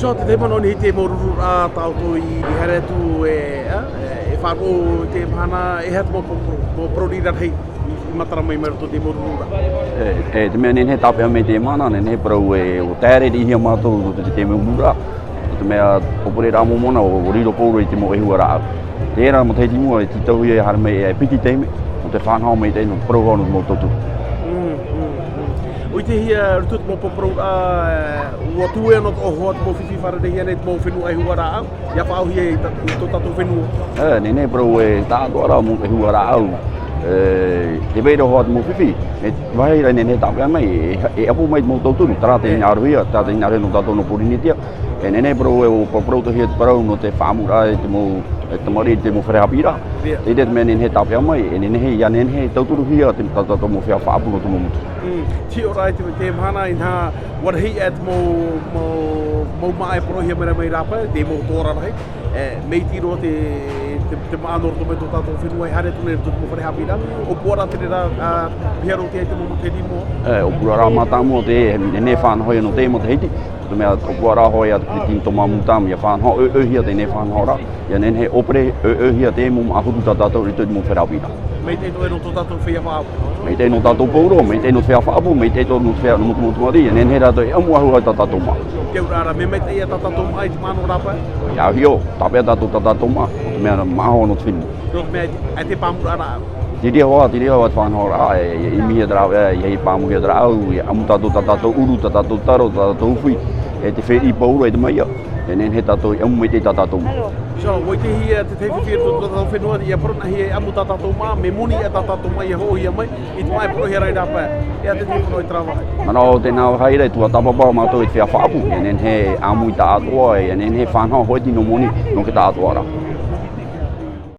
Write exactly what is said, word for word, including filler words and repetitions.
Nō te tahi manaʻo nei te mau rururaʻa tā ʻoutou i, i haere atu e, ā, e faʻaroʻo i te mahana, e aha te mau po-, po-, po-, parau rarahi i, i matara mai mai roto i te mau rururaʻa. E, e, te mea nehenehe tāpeʻa mai te mahana, nehenehe parau e, ʻua taere riʻihia mātou nō te, te mau rururaʻa. Nō te mea, ʻōpereraʻa Momona, ʻua, ʻua riro pauroa i te mau ʻēhua rāʻau. Terā matahiti i mua, e tītauhia e haere mai e piti taime, nō te faʻanaho maitaʻi, nō te parau hoʻi nō te mau tauturu. Mm, mm, mm. ʻUa ʻitehia roto i te mau parau, ā, ʻua tū e noa atoʻa hoʻi te mau fifi fārereihia nei te mau fenua ʻēhua rāʻau, ʻia faʻaauhia i tā, i tō tātou fenua. E, nehenehe parau e tāʻatoʻa rā mau ʻēhua rāʻau. E, tē vai ra hoʻi te mau fifi, e, vāhi rā nehenehe tāpeʻa mai, e, e ʻapo mai te mau tauturu, terā te hinaʻarohia, terā te hinaʻarohia nō tātou nō Pōrīnetia. E nehenehe parau e, ʻua paraparauhia te parau nō te faʻaʻamuraʻa i te mau, e, tamariʻi i te mau fare haʻapiʻiraʻa. Ia. Teie te mea nehenehe tāpeʻa mai, e nehenehe, ʻia nehenehe tauturuhia te, tā tātou mau feiā faʻaʻapu nō te mau motu. Mm. Te hiʻo ra i te, te mahana, inaha, ʻua rahi aʻe te mau, mau, mau māʻa e parauhia mai ra mai rāpae, te mau tōra rahi. E, mai te roa te, te, te māʻa nō roto mai tō tātou fenua e haere atu nei roto i te mau fare haʻapiʻiraʻa. ʻŌpuaraʻa terā, ā, piha roa te, te mau matahiti i mua. E, ʻōpuaraʻa mātāmua te, nehenehe faʻanahohia nō teie matahiti. Nō te mea, ʻōpuaraʻa hoʻi a te Peretiteni Thomas Moutame, ʻia faʻanaho ʻoiʻoihia teie faʻanahoraʻa. ʻIa nehenehe ʻōpere, ʻoiʻoihia te mau māʻa huru tā tātou i roto i te mau fare haʻapiʻiraʻa. Maitaʻi atoʻa nō tō tātou feiā faʻaʻapu. Maitaʻi nō tātou pauroa, maitaʻi nō te feiā faʻaʻapu, maitaʻi atoʻa nō te feiā, nō te mau tamariʻi, ʻia nehenehe rātou e ʻamu ʻahuru hoʻi tā tātou māʻa. Te auraʻa ra, mea maitaʻi ā tā tātou māʻa i te māʻa nō rāpae? ʻIa hiʻo, tāpeʻa tātou tā tātou māʻa, nō te mea māʻa hoʻi nō te fenua. Nō te mea, ʻaita e pāmuraʻa ra. Terā hoʻi, terā hoʻi te faʻanahoraʻa, e, e, e ʻimihia te rāveʻa, ʻia hiʻo e pāmuhia te rāʻau, ʻia ʻamu tātou tā tātou ʻuru, tā tātou taro, tā tātou ufi, e te fēriʻi pauroa i te maiʻa. E nehenehe tātou e ʻamu maitaʻi tā tātou māʻa. So, ʻua ʻitehia te tahi fifi i roto i tō tātou fenua, ʻia parau nā hea e ʻamu tā tātou māʻa, mea moni aʻe tā tātou māʻa ʻia hoʻohia mai i te māʻa e parauhia ra i rāpae. E aha te tahi parau i terā vāhi? Manaʻo tēnā vāhi ra, e tuatāpapa mātou i te feiā faʻaʻapu, e nehenehe e ʻāmui taʻatoʻa, e nehenehe e faʻanaho hoʻi te ʻino moni nō te taʻatoʻaraʻa.